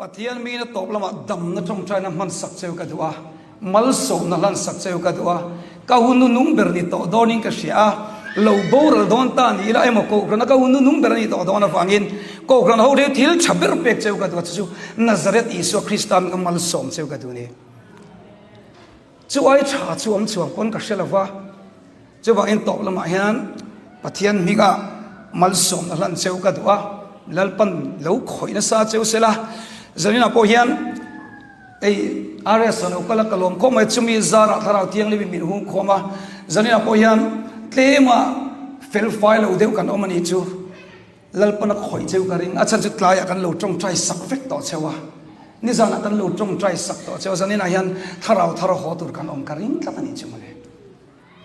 Pathian miin a tawp lamah damna tawngtaina hman sak cheu ka duh a, malsawmna hlan sak cheu ka duh a, ka hun nunung ber ni tawh dawnin ka hria a, lo boral dawn ta ni ila emaw Kohhrana ka hun nunung ber a nih tawh dawn avangin Kohhran ho thil thil tha ber pek cheu ka duh a, chu chu Nazareth Isua Krista min ka malsawm cheu ka duh a ni. Chu ai tha chu awm chhuang pawn ka hre lo va, chuvangin tawp lamah hian Pathian hminga malsawmna hlan cheu ka duh a, Lalpan lo khawih nasa cheu sela, zaninah pawh hian hei RS a lo kal a, ka lawm khawp mai, chumi zarah Thlarau Thianghlim in min hung khawm a, zaninah pawh hian tlema felfai lo deuh kan awm a nih chu. Lalpan a khawih cheu ka ring, a chhan chu tlaiah kan lo tawngtai sak vek tawh cheu a, nizanah kan lo tawngtai sak tawh cheu a, zaninah hian thlarau thar a haw tur kan awm ka ring tlat a nih chu mawle.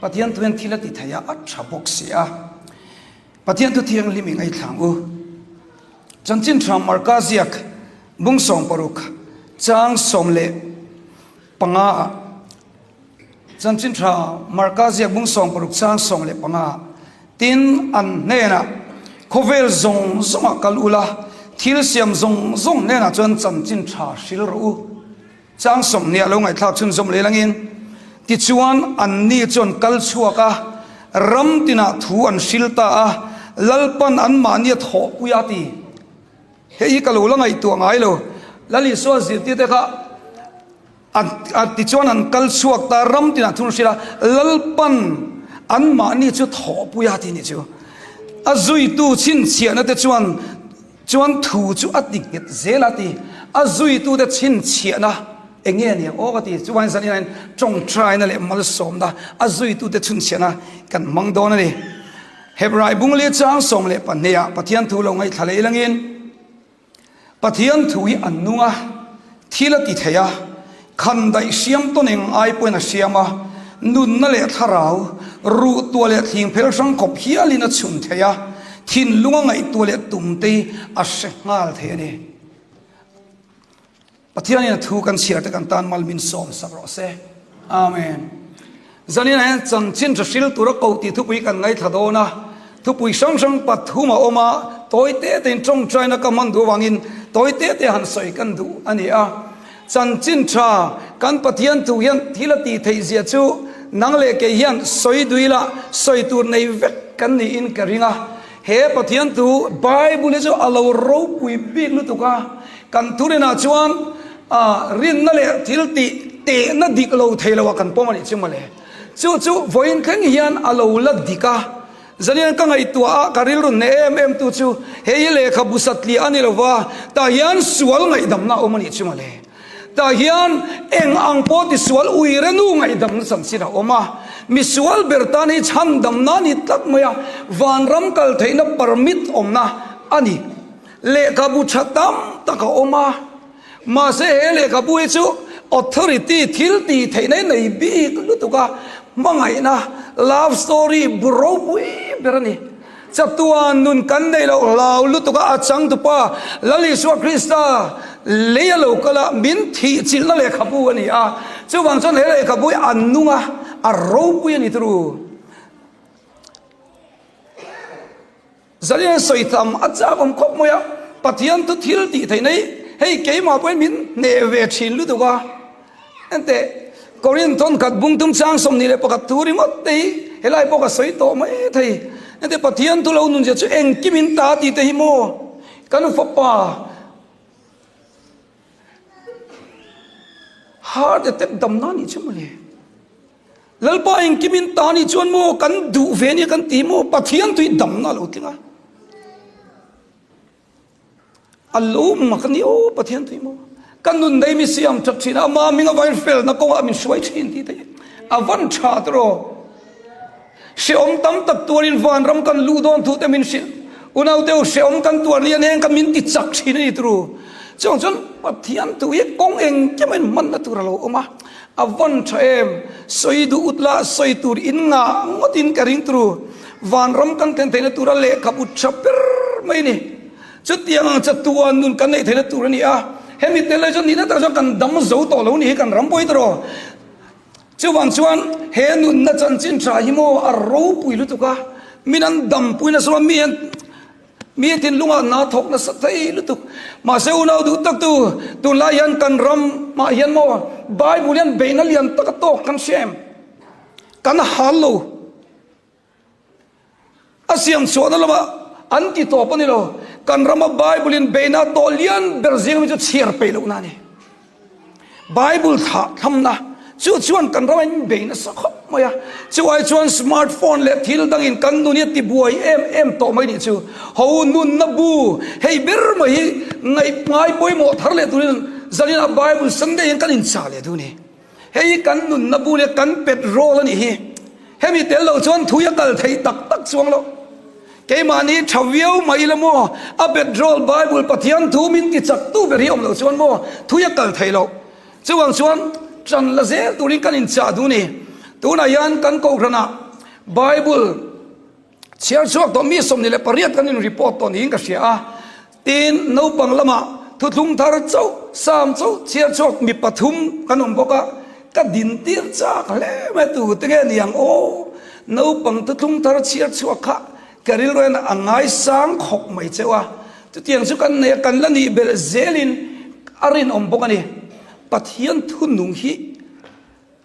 Pathian thu hian thil a ti thei a, a tha bawk si a. Pathian thu thianghlim i ngaithlang u. Chanchin tha Marka ziak bung 16 chang 15 ah Chanchin tha Marka ziak bung 16 chang 15 Tin, an hnenah, Khawvel zawng zawngah kal ula, thil siam zawng zawng hnenah chuan chanchin tha hril rawh u. Chang 20 a lo ngaihthlak chhunzawm leh langin, Tichuan, anni chuan kal chhuak a, ram tinah thu an hril ta a, Lalpan anmahni a thawhpui a ti. Hei hi ka lo la ngaihtuah ngai lo. Lal Isua zirtirte kha A tichuan an kal chhuak ta ram tinah thun hrilh a, Lalpan anmahni chu thawhpui a ti nih chu. A zuitu chhinchhiahna te chuan chuan thu chu a ti nghet zel a ti. A zuitute chhinchhiahna eng nge ni ang aw ka ti. Chuvain zan inah hian tawngtaina leh malsawmna a zuitute chhunchhiahna kan hmang dawn a ni. Hebrai bungli chang 12 ah Pathian thu lo ngaihthla leh ilangin, Pathian thu hi an nung a, thil a ti thei a, khan daih hriam tawn eng ai pawhin a hriam a, nunna leh thlarau, ruh tuah leh thling phel hrang khawp hialin a chhun thei a, thinlung a ngaihtuah leh tum te hi a hre nghal thei a ni. Pathianin a thu kan chhiar te kan tan mal min sawm sak rawh se. Amen. Zanin ah hian chanchin tha hril tura koh tih thupui kan ngaithla dawn a. Thupui hrang hrang pathum a awm a, tawi te tein tawngtaina ka hman duh avangin tawi te te han sawi kan duh a ni a. Chanchin tha kan Pathian thu hian thil a tih theih zia chu nang leh kei hian sawi dui la sawi tur nei vek kan niin ka ring a. He Pathian thu Bible hi chu a lo ropui bik lutuk a. Kan thurinah chuan rinna leh thil tih tehna dik lo thei loah kan pawm a nih chu mawle. Chu chu vawiin thleng hian a lo la dik a. Zanian ka ngaihtuah a, ka rilru hneh em em tu chu hei hi lehkhabu satliah a ni lo va, tah hian sual ngaihdamna a awm a nih chu mawle. Tah hian eng ang pawh tisual uire nu ngaihdamna chanchin a awm a. Misual ber tan hi chhandamna a ni tlat mai a, vanram kal theihna permit awmna a ni. Lehkhabu tha tam tak a awm a, mahse he lehkhabu hi chu authority thil tih theihna hi nei bik lutuk a, hmangaihna love story bu ropui ber a ni. Chatuan nun kan neih loh hlau lutuk a, a changtupa Lal Isua Krista lei a lo kal a, min thih chilhna lehkhabu a ni a, chuvang chuan he lehkhabu hi a nung a, a ropui a ni turu. Zalian sawi tam a chak awm khawp mai a, Pathian chu thil tih theih na hi hei keimah pawhin min hneh ve thin lutuk a, enteh Korinth thawn khat bung tum chang 21 thu ringawt te hi helai pawh ka sawi tawh mai thei, enteh Pathian thu lo nun zia chu engkim in ta tih te hi maw kan fapa heart attack damna nih chu mawle. Lalpa engkim in ta ni chuan maw kan duh ve nia kan ti maw Pathian tui damna a lo tling a. A lo mak a ni aw Pathian tui maw. Kan nun nei mi siam that thin a ama hming avain felna kawngah min hruai thin tih te hi a van tha tawh. Hreawm tam tak tuarin vanram kan luh dawn thu te min hrilh. Unaute u, hreawm kan tuar lian heng kha min ti chak thin a ni turu. Chuvang chuan Pathian thu hi kawng engkim a inhmanna tur a lo awm a, a vawn tha em? Sawi duh ut lah sawi tur in ngah ngawtin ka ring turu. Vanram kan thlen theihna tura lehkhabu tha ber mai a ni. Chutiang ang chatuan nun kan neih theihna tur a ni a, hemi tel lai chuan nihna tak chuan kan dam zo tawh lo ni hi kan ram pawi tawh. Chuvang chuan he nunna chanchin tha hi maw a ropui lutuk a, min an dampui nasa a, mi an. Mi thinlungah hna thawk nasa thei lutuk. Mahse unau duh tak tu, tunlai hian kan ram mah hian maw Bible hian beihna lian tak a tawk kan hria em? Kan hal lo. A siam chhuahna lamah an ti tawp a ni lo. Kan rama Bible in beihna a tawh lian ber zing ami chu chhiar peih lohna a ni. Bible thlah thamna chu chuan kan rama in bei nasa khawp mai a. Chu ai chuan smart phone leh thil dangin kan nun hi a ti buai em em tawh mai nih chu. Ho nunna bu hei ber mai hi ngaih ngai pawimawh thar leh turin zaninah Bible Sunday hian kan inchah leh duh a ni. Hei hi kan nunna bu leh kan petrol a nih hi. Hemi tel lo chuan thui a kal theih tak tak chuang lo. Keimahni tha viau mai ila maw, a petrol Bible Pathian thu min ti chak tu ber hi awm lo chuan maw thui a kal theih loh. Chuvang chuan ṭan la zel turin kan inchah duh ni. Tunah hian kan kohhranah Bible Chhiar chhuak tawh mi 28 kan in report tawh niin ka hria a, tin naupang lamah thuthlung thar chauh Psalm chauh chhiar chhuak mi pathum kan awm bawk a, ka din tir chak hle mai tu te nge ni ang aw, naupang thuthlung thar chhiar chhuak kha ka rilru hian a ngaisang khawp mai cheu a, chutiang chu kan nei a kan la nih belh zelin a rinawm bawk a ni, Pathian thunung hi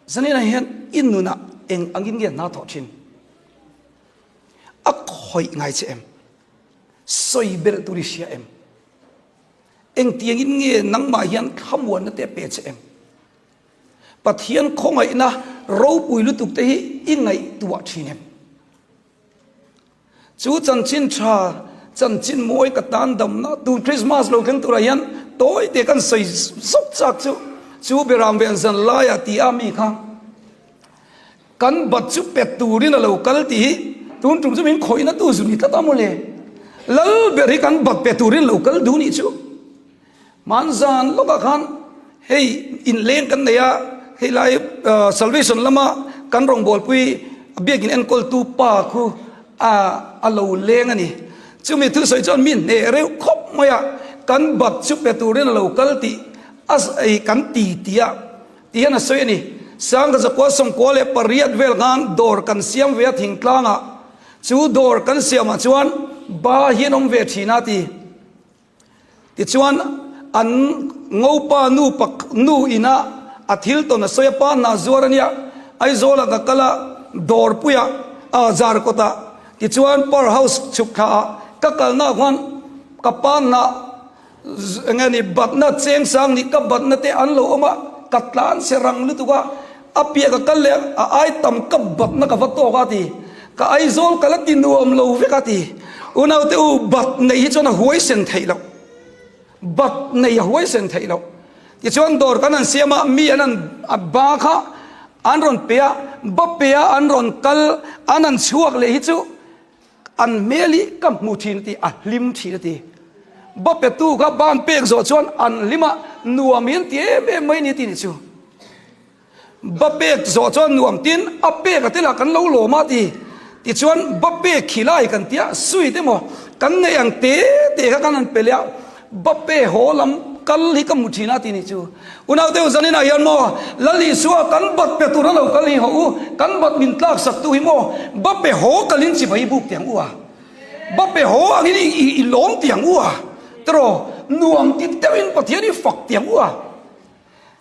zaninah hian i nunah eng angin nge hna thawh thin? A khawih ngai che em? Sawi belh tur i hria em? Engtiangin nge nangmah hian thlamuanna te a pe che em? Pathian khawngaihna ropui lutuk te hi i ngaihtuah thin em? Chu chanchin tha, chanchin mawi ka tan damna tun Christmas lo thleng turah hian tawi te kan sawi zawk chak chu, chu beram ven zan laia ti a mi kha. Kan bat chu pet turin a lo kal tih hi tun tum chu min khawihna tu zu ni tlat a mawle. Lal ber hi kan bat pe turin lo kal duh nih chu. Hmanzan lawkah khan hei inleng kan nei a, hei lai Salvation lama kan rawngbawlpui biakin enkawltu pa khu a lo leng a ni. Chumi thusawi chuan mi hneh reuh khawp mai a, kan bat chu pe turin a lo kal tih a kan ti ti a. Ti hian a sawi a ni. Sangha zakua 98 vel khan dawr kan siam ve a thingtlangah. Chu dawr kan siamah chuan ba hi an awm ve thin a ti. Tichuan an ngopa nu pak nu ina a thil tawn a sawi a, pa hna zuar a nia, Aizawlah ka kal a, dawrpuiah a Zarkawtah. Tichuan Power House chhuk thlaah ka kalnaah khuan ka pa hna Enge ni batna cheng sang nih ka batna te an lo awm a, ka tlan che rang lutuk a, a piah ka kal leh a ai tam ka batna ka va tawk a ti, ka Aizawl ka la ti nuam lo vek a ti. Unaute u bat neih hi chuan a huaisen theih loh, bat nei a huaisen theih loh. Tichuan dawr kan han siam a, mi an han ba kha an rawn pe a, ba pe a an rawn kal an han chhuak leh hi chu An hmel hi ka hmu thin a ti, a hlim thin a ti. Ba petu kha ban pek zawh chuan an hlim a, nuam hi an ti em em mai a ni a ti nih chu. Ba pek zawh chuan nuam tin a pek a tel ah kan lo lawm a ti. Tichuan ba pek khi lai kan ti a, sweet emaw kan neih ang te te kha kan han pe leh a, ba pe haw lam kal hi ka hmu thin a ti nih chu. Unau deuh zaninah hian maw Lal Isua kan bat pe tur a lo kal hi haw u, kan bat min tlak sak tu hi maw ba pe haw kalin chibai i buk tiang u a, ba pe haw angin i lawm tiang u a, tiraw nuam ti deuhin Pathian i fak tiang u a.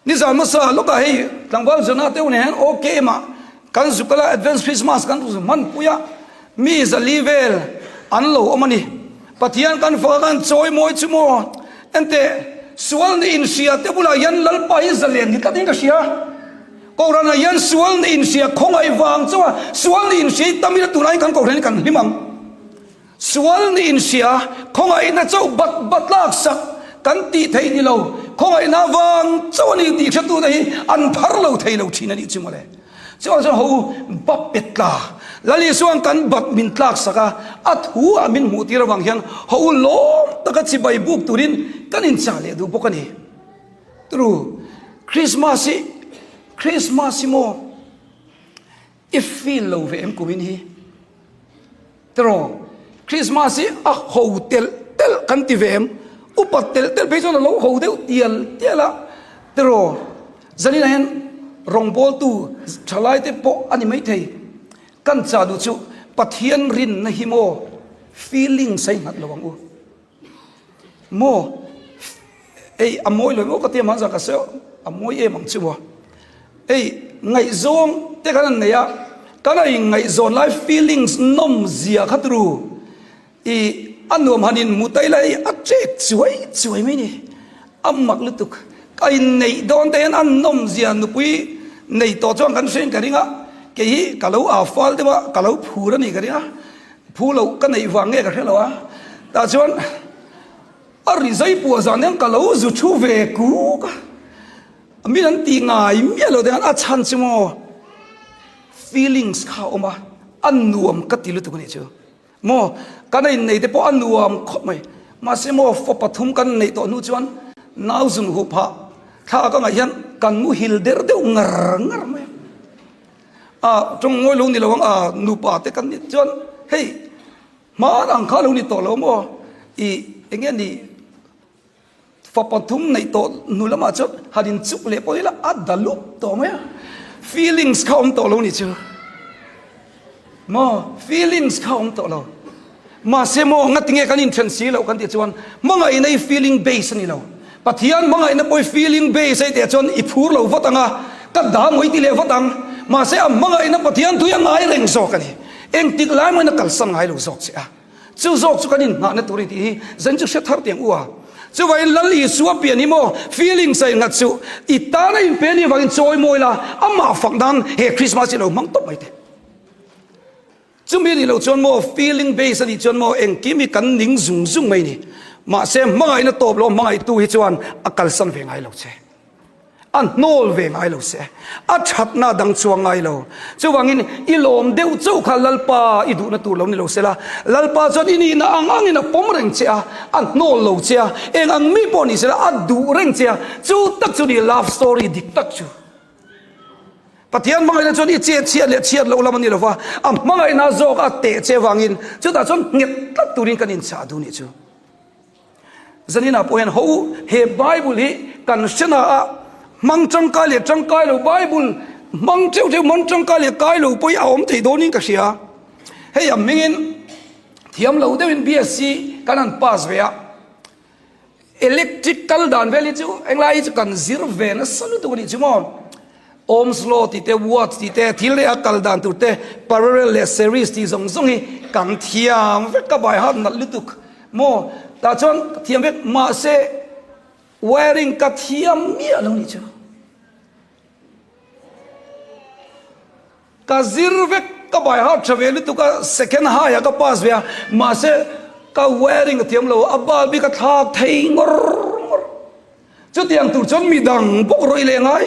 Nizan hmasa lawkah hei tlangval Jonah te u nen hian OKM ah Kan zukala Advance Christmas kan zu hmanpui a, mi zali vel an lo awm a ni. Pathian kan fak a kan chawi mawi chu maw? Enteh, sual nih inhria te bulah hian Lalpa hi zalen ni tlatin ka hria. Kohhranah hian sual nih inhria khawngaih vang chauha sual nih inhria hi tam ila tunlaiin kan kohhran hi kan hlim ang. Sual nih inhria, khawngaihna chauh bat bat lak sak kan tih theih ni lo, khawngaihna vang chauh a ni tih hretute hi an phar lo thei lo thin a nih chu mawle. Chuan chuan ho u, ba pet tla, Lal Isua'n kan bat min tlak sak a, a thu ah min hmuh tir avang hian ho u lawm taka chibai buk turin kan inchah leh duh bawk a ni. Turu, Christmas hi, Christmas hi maw i feel lo ve em kumin hi? Tiraw, Christmas hi a ho telh telh kan ti ve em? Upat telh telh phei chuan a lo ho deuh tial tial a. Tiraw, zaninah hian rawngbawltu thalaite pawh a ni maithei. Kan chah duh chu Pathian rinna hi maw? Feelings a innghat lo ang u. Maw? Ei, a mawi lo emaw ka ti a, mahse ka sawi a mawi em ang chu maw? Ei, ngaihzawng te khan an nei a, kan a inngaihzawn lai feelings nawm zia kha turu i a nuam han inhmu ta ila hei a chek chuai chuai mai ni. A mak lutuk. Ka inneih dawn te hian a nawm zia nupui nei tawh chuan kan hrein ka ring a, kei hi ka lo aa fal deuh a, ka lo phur a ni ka ring a, phu loh ka neih vang nge ka hre lo a, tah chuan a ri zai puah zan hian ka lo zu thu ve kuk a, min an tih ngai miah lo te khan a chhan chu maw feelings kha a awm a, a nuam ka ti lutuk a nih chu. Maw, kan innei te pawh a nuam khawp mai. Mahse maw, fa pathum kan neih tawh hnu chuan nau zun huh phah thla ka ngaih hian kan muhil der deuh ngar ngar mai a. A tawng ngawi lo ni lo ang a, nupa te kan nih chuan hei hmaan ang kha lo ni tawh lo maw, i eng nge ni Fa pathum neih tawh hnu lamah chuan han inchuk leh pawh ila a da lup tawh mai a, feelings kha awm tawh lo ni chu maw, feelings kha awm tawh lo. Mahse maw ngatinge kan inthen si loh kan tih chuan hmangaihna hi feeling base a ni lo. Pathian hmangaihna pawh hi feeling base a i tih chuan i phur lo vat ang a, ka da maw i ti leh vat ang. Mahse a hmangaihna Pathian tui a ngai reng zawk a ni. Engtik lai mahin a kalsan ngai lo zawk che a. Chu zawk chu kan inhnahna tur a ni tih hi zan chu hre thar tiang u a. Chuvangin Lal Isua pian hi maw feelings a innghat chu i tana inpe a nih avangin chawi mawi la, amah fak nan he Christmas hi lo hmang tawp mai teh. Chumi a nih loh chuan maw feeling base a nih chuan maw engkim hi kan ning zung zung mai a ni. Mahse hmangaihna tawp lo hmangaihtu hi chuan a kalsan ve ngai lo che. A hnawl ve ngai lo se, a thatna dang chuang ngai lo. Chuvangin i lawm deuh chauh kha Lalpa i duhna tur lo ni lo sela, Lalpa chuan i nihna ang angin a pawm reng che a, a hnawl lo che a, eng ang mi pawh ni sela a duh reng che a, chu tak chu ni love story dik tak chu. Pathian hmangaihna chuan i chet chhiat leh chhiat loh lam a ni lo va, a hmangaihna zawk a teh che vangin chutah chuan nghet tlat turin kan inchah duh nih chu. Zaninah pawh hian ho he Bible hi kan hrena a hmang tangkai leh tangkai lo Bible hmang teuh teuh hmang tangkai leh kai lo pawh hi a awm thei dawnin ka hria. Hei a hmingin thiam lo deuhin BSc kan han pass ve a. Electric kal dan vel hi chu englai hi chu kan zir ve nasa lutuk a nih chu maw. Ohm's law tih te, watts tih te, thil leh a kal dan tur te, parallel leh series tih zawng zawng hi kan thiam vek ka by heart nalh lutuk maw tah chuan ka thiam vek mahse wiring ka thiam miah lo nih chu ka zir vek ka by heart tha ve lutuk a second high ah ka pass ve a mahse ka wiring ka thiam lo a bulb hi ka thlak thei ngawr ngawr. Chutiang tur chuan midang bawk rawih leh ngai.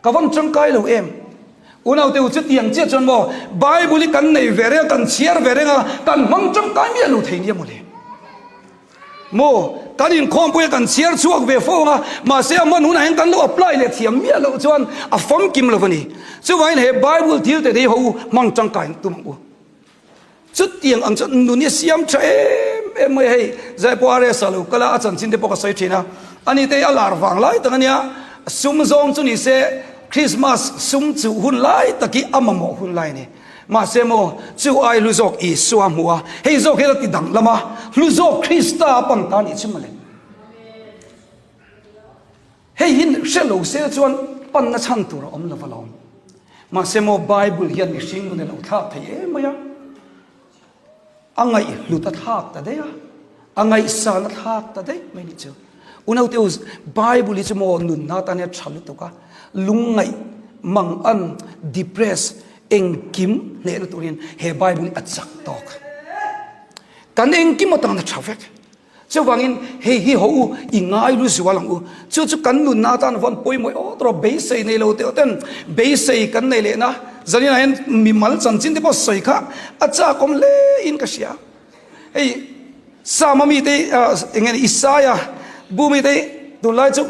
Ka van tangkai lo em? Unaute u chutiang chiah chuan maw Bible hi kan nei ve reng a, kan chhiar ve reng a, kan hmang tangkai miah lo thei nia mawle. Maw kan inkhawmpui a kan chhiar chhuak ve fo ang a, mahse a hman hunah hian kan lo apply leh thiam miah loh chuan a famkim lo a ni. Chuvangin he Bible thil te hi ho u hmang tangkai tum ang u. Chutiang ang chuan nun hi a siam tha em em mai a, hei Zaipaw RS a lo kal a, a chanchin te pawh ka sawi thin a, ani te hi a lar vang lai tak a nia, sum zawng chu ni se Christmas sum chuh hun lai tak hi a mamawh hun lai a ni, mahse maw chu ai hlu zawk Isua a hmu a, hei zawk hian a ti danglam a, hlu zawk Krista a pan ta a nih chu mawle. Hei hi hre lo se chuan panna chhan tur a awm lo alawm. Mahse maw Bible hian mihring nun a lo thlak thei em mai a, a ngaihhlut a thlak ta daih a, a ngaihsan a thlak ta daih mai nih chu. Unaute u, Bible hi chu maw nunna atan hian a tha lutuk a, lungngaih, mangan, depress, engkim hnehna turin he Bible hi a chak tawk. Kan engkim atan a tha vek. Chuvangin hei hi ho u, i ngai lu zual ang u. Chu chu kan nunna atan vawn pawimawih awt rawh, beisei nei lo teuh ten beisei kan nei lehna zaninah hian mimal chanchin te pawh sawi kha a chakawm hle in ka hria. Hei Sama mite eng nge ni Isaia bu mite hi tunlai chu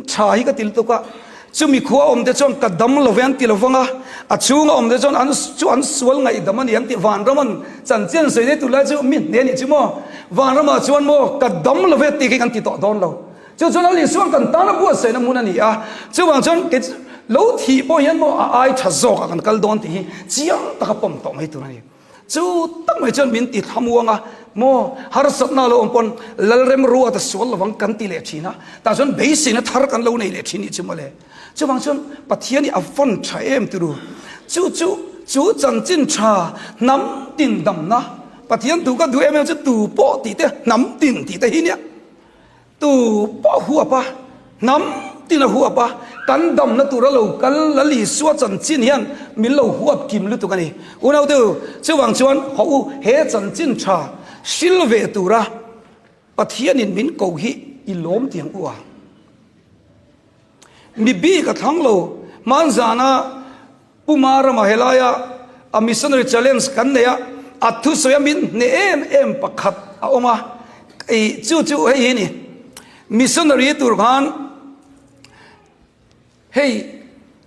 tha hi ka ti lutuk a. Chumi khua awmte chuan ka dam lo ve an ti lo vang a, a chhunga awmte chuan an chu an sual ngaihdam a ni an ti. Vanram an chanchin an sawi daih tur lai chu mi hne a nih chu maw? Vanramah chuan maw ka dam lo ve tih khi kan ti tawh dawn lo. Chu chuan Lal Isua'n kan tana buatsaihna hmun a ni a, chuvang chuan kei chu lo thih pawh hian maw a ai tha zawkah kan kal dawn tih hi chiang taka pawm tawh mai tur a ni. Chu tak mai chuan min ti thlamuang a, maw harsatna lo awm pawn Lalremruata sual lovang kan ti leh thin a, tah chuan beiseina thar kan lo nei leh thin nih chu mawle. Chuvang chuan Pathian hi a vawn tha em turu. Chu chu chu chanchin tha hnam tin damna Pathian tu ka duh em em chu tu pawh tih te hnam tin tih te hi nia. Tu pawh huap a, hnam tin a huap a, kan damna tura lo kal Lal Isua chanchin hian min lo huap kim lutuk a ni. Unaute u, chuvang chuan haw u he chanchin tha hril ve tura Pathianin min ko hi i lawm tiang u a. Mi bik a thlang lo, hmanzana Puma rama helaia a missionary challenge kan nei a, a thusawi a min hneh em em pakhat a awm a, i chu chu hei hi ni. Missionary tur khan hei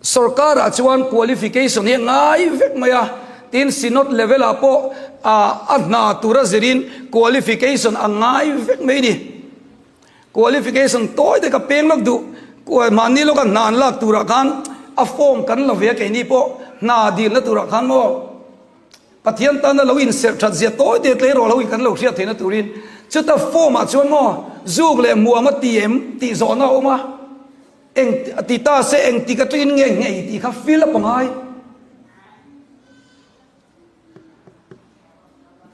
sorkarah chuan qualification hi a ngai vek mai a, tin synod level ah pawh a hna tura zirin qualification a ngai vek mai a ni. Qualification tawi te ka peng lawk duh, mahni lawka hna an lak turah khan a form kan la ve a keini pawh hna dilna turah khan maw Pathian tana lo inserh that zia tawi te tleirawl ho in kan lo hriat theihna turin chuta form ah chuan maw zuk leh muam a ti em tih zawhna a awm a, eng ti ta se engtik atangin nge nghei tih kha fill up a ngai.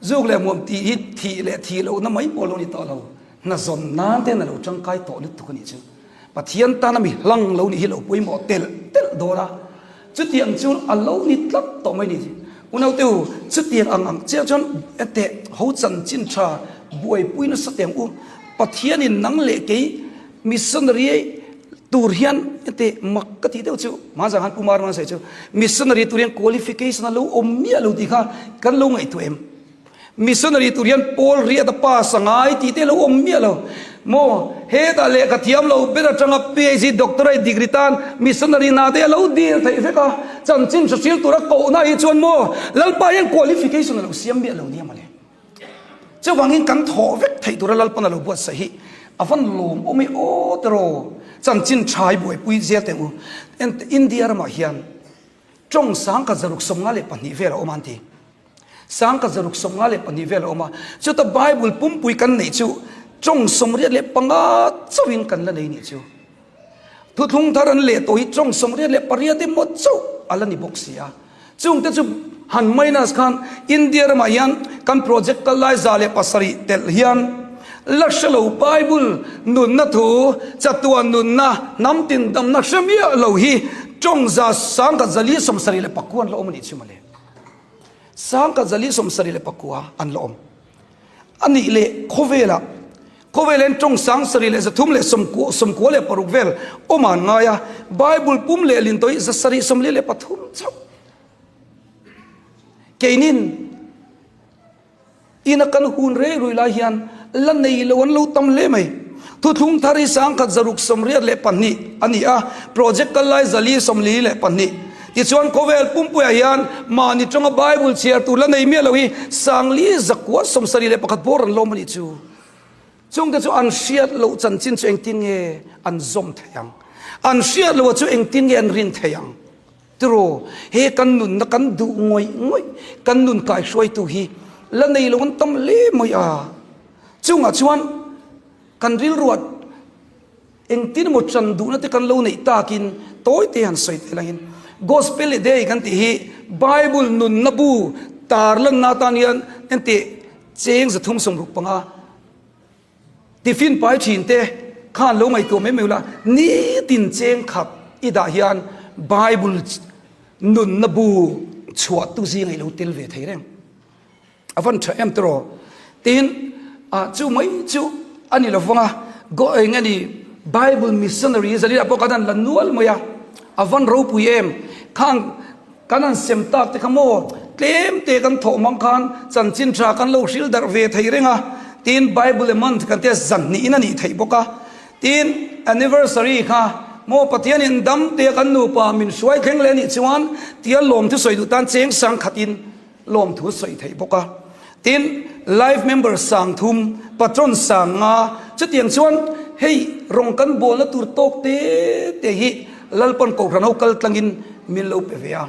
Zuk leh hmuam tih hi thih leh thih lohna mai pawh lo ni tawh lo, hna zawn nan ten a lo tangkai tawh lutuk a nih chu. Pathian tana mi hlang lo nih hi lo pawimawh telh telh dawn a, chutiang chu a lo ni tlat tawh mai ni. Unaute u, chutiang ang ang chiah chuan teh ho chanchin tha buaipui nasa teh ang u. Pathianin nang leh kei Missionary tur hian heti mak ka tih deuh chu hmanzang han Kumar man sawi chu missionary tur hian qualification a lo awm miah lo tih kha kan lo ngaihtuah em? Missionary tur hian pawl riat a pass a ngai tih te lo awm miah lo maw? Hetah lehkha thiam lo ber atanga PhD doctorate degree tan missionary hna te a lo dil theih vek a, chanchin hre hril tura kohna hi chuan maw Lalpa hian qualification a lo siam miah lo nia mawle. Chuvangin kan thawh vek theih tura Lalpan a lo buatsaih hi a van lawmawm e aw tiraw chanchin tha hi buaipui zel teh u. India ramah hian tawng 1672 vel a awm a an ti. 1672 vel a awm a, chuta Bible pumpui kan neih chu tawng 85 chauhin kan la nei nih chu. Thuthlung thar an leh tawh hi tawng 88 emaw chauh a la ni bawk si a. Chungte chu han minus khan India ramah hian kan project kal lai 107 telh hian la hre lo Bible nunna thu, chatuan nunna, hnam tin damna hre miah lo hi tawng 1474 an la awm a nih chu mawle. 1474 an la awm. A nih leh khawvelah, khawvel hian tawng 7396 vel awm an ngai a, Bible pum leh lin tawih 773 chauh. Keinin ina kan hun rei rui lai hian la nei lo an lo tam hle mai. Thuthlung thar hi 1682 a ni a, project kal lai 442. Tichuan khawvel pumpuiah hian mahni tawnga Bible chhiar tur la nei miah lo hi Sangli zakua 71 bawr an lawm a nih chu. Chungte chu an hriat loh chanchin chu engtin nge an zawm theih ang? An hriat loh chu engtin nge an rin theih ang? Tiraw, he kan nunna kan duh ngawih ngawih, kan nun kaihruaitu hi la nei lo an tam hle mai a. Chungah chuan kan rilruat Engtin emaw chan duhna te kan lo neih takin tawi te han sawi tel angin Gospel a Day kan tih hi Bible nunna bu tarlanna atan hian engti cheng 365 tiffin pai thin te khan lo ngaihtuah mai mai ula nitin cheng khat i dah hian Bible nunna bu chhuah tu zinga i lo tel ve thei reng. A van tha em tiraw? Tin, ah chu mai chu a ni lovang a, go eng a ni Bible missionary zalila pawh kan han la nual mai a, a van ropui em? Khang kan han sem tak te kha maw tlem te kan thawh mang khan chanchin tha kan lo hril darh ve thei reng a, tin Bible a month kan tia zan hnihin a nih theih bawk a, tin anniversary kha maw Pathianin dam te kan nupa min hruai thleng leh a nih chuan tia lawmthu sawi duh tan cheng sang khatin lawmthu sawi theih bawk a. Tin, life member 3000, patron 5000, chutiang chuan hei rawng kan bawlna tur tawk te te hi Lalpan Kohhran ho kal tlangin min lo pe ve a.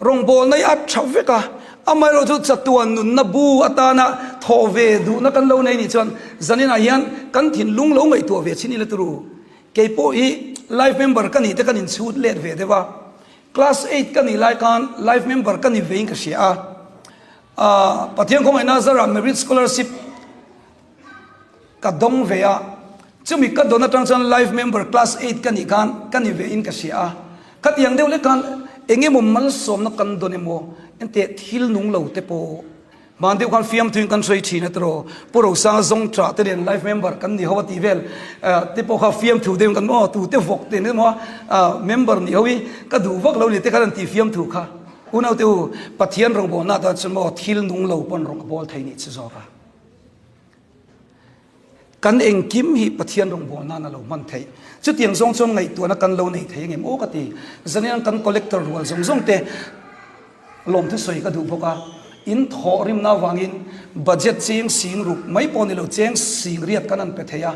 Rawngbawlna hi a tha vek a, Amaherawh chu chatuan nunna bu atana thawh ve duhna kan lo nei nih chuan zaninah hian kan thinlung lo ngaihtuah ve chin ila turu. Kei pawh hi life member ka nih te kan inchhut let ve deuh a. Class eight ka nih lai khan life member ka ni vein ka hria a. Aaa Pathian khawngaihna zarah merit scholarship ka dawng ve a, chumi ka dawn atang chuan life member class eight ka nih khan ka ni ve in ka hria a, khatiang deuh lek khan eng emaw malsawmna kan dawn emaw enteh thil nung lo te pawh hman deuh khan fiamthu in kan sawi thin a tiraw Pu Rosanga zawng tah te nen life member kan ni ho a tih vel te pawh kha fiamthu deuh in kan aw tute vawk te nen emaw a member ni ho hi ka duh vak lo ni te khan an tih fiamthu kha unaute u Pathian rawngbawlna atan chuan maw thil nung lo pawn rawng a bawl thei nih chu zawk a. Kan engkim hi Pathian rawngbâwl nân a lo hman theih. Chutiang zawng chuan ngaihtuahna kan lo nei thei angem aw ka ti. Zanian kan collector rual zawng zawng te lawmthu sawi ka duh bawk a. In thawh rimna avangin budget cheng sing ruk mai pawh ni lo cheng sing riat kan han pe thei a.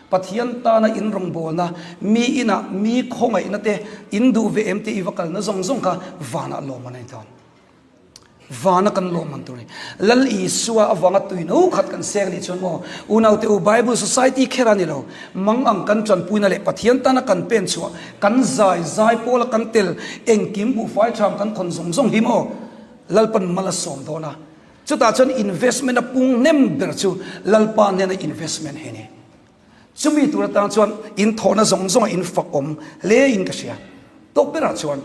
Pathian tana in rawngbâwlna, mi inah mi khawngaihna te in duh ve em tih i va kalna zawng zawng kha vanah lawm a nei dawn. Vana kan lawm ang tur a ni. Lal Isua avanga tui no khat kan seng anih chuan maw, unaute u Bible Society kher a ni lo, mang ang kan tanpuina leh Pathian tana kan pen chhuah, kan zai zai pawla kan tel, engkim buhfai tham kan khawn zawng zawng hi maw Lalpan mal a sawm dawn a. Chutah chuan investment a pung hnem ber chu Lalpa hnena investment hi a ni. Chumi tur atan chuan in thawhna zawng zawnga in fak awm hle in ka hria. Tawk berah chuan.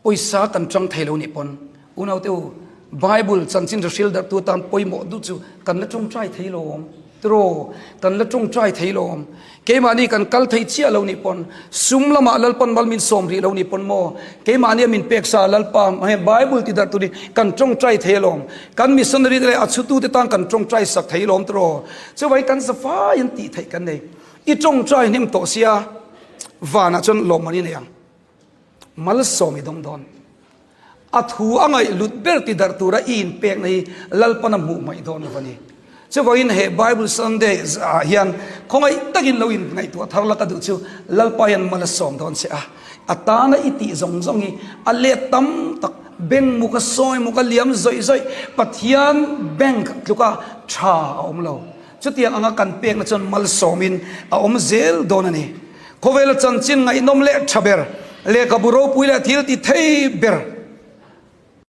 Pawisa kan chang thei lo nih pawn unaute u, Bible chanchin hrehril darhtu atan pawimawh duh chu kan la tawngtai thei lo awm. Tiraw, kan la tawngtai thei lo awm. Keimahni kan kal thei chiah lo nih pawn, sum lamah Lalpan mal min sawm rih lo nih pawn maw, keimahnia min pek sa Lalpa he Bible ti darh tur hi kan tawngtai thei alawm. Kan missionary te leh a chhutute tan kan tawngtai sak thei alawm tiraw. Chuvangin kan zafaiin tih theih kan nei. I tawngtai hnem tawh sia, vanah chuan lawmman i nei ang. Malsawm i dawng dawn. A thu a ngaih lut ber ti darh tura i inpekna hi Lalpan a hmuh hmaih dawn lo a ni. Chuvangin he Bible Sunday ah hian khawngaih takin lo inngaihtuah thar la ka duh chu Lalpa hian mal a sawm dawn che a. A tana i tih zawng zawng hi a let tam tak beng muk a sawi muk a liam zawih zawih Pathian bank tluka tha a awm lo. Chutiang anga kan pekna chuan malsawmin a awm zel dawn a ni. Khawvela chanchin ngaihnawm leh tha ber, lehkhabu ropui leh thil ti thei ber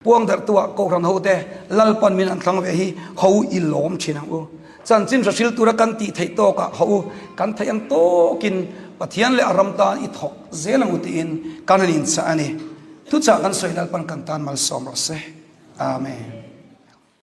puang darhtuah Kohhran hote Lalpan min an thlang ve hi ho i lawm thin ang u. Chanchin hra hril tura kan tih theih tawkah ho u, kan theih ang tawkin Pathian leh a ram tan i thawk zel ang u tiin kan han inchah a ni. Thuchah kan sawi Lalpan kan tan malsawm rawh se. Amen.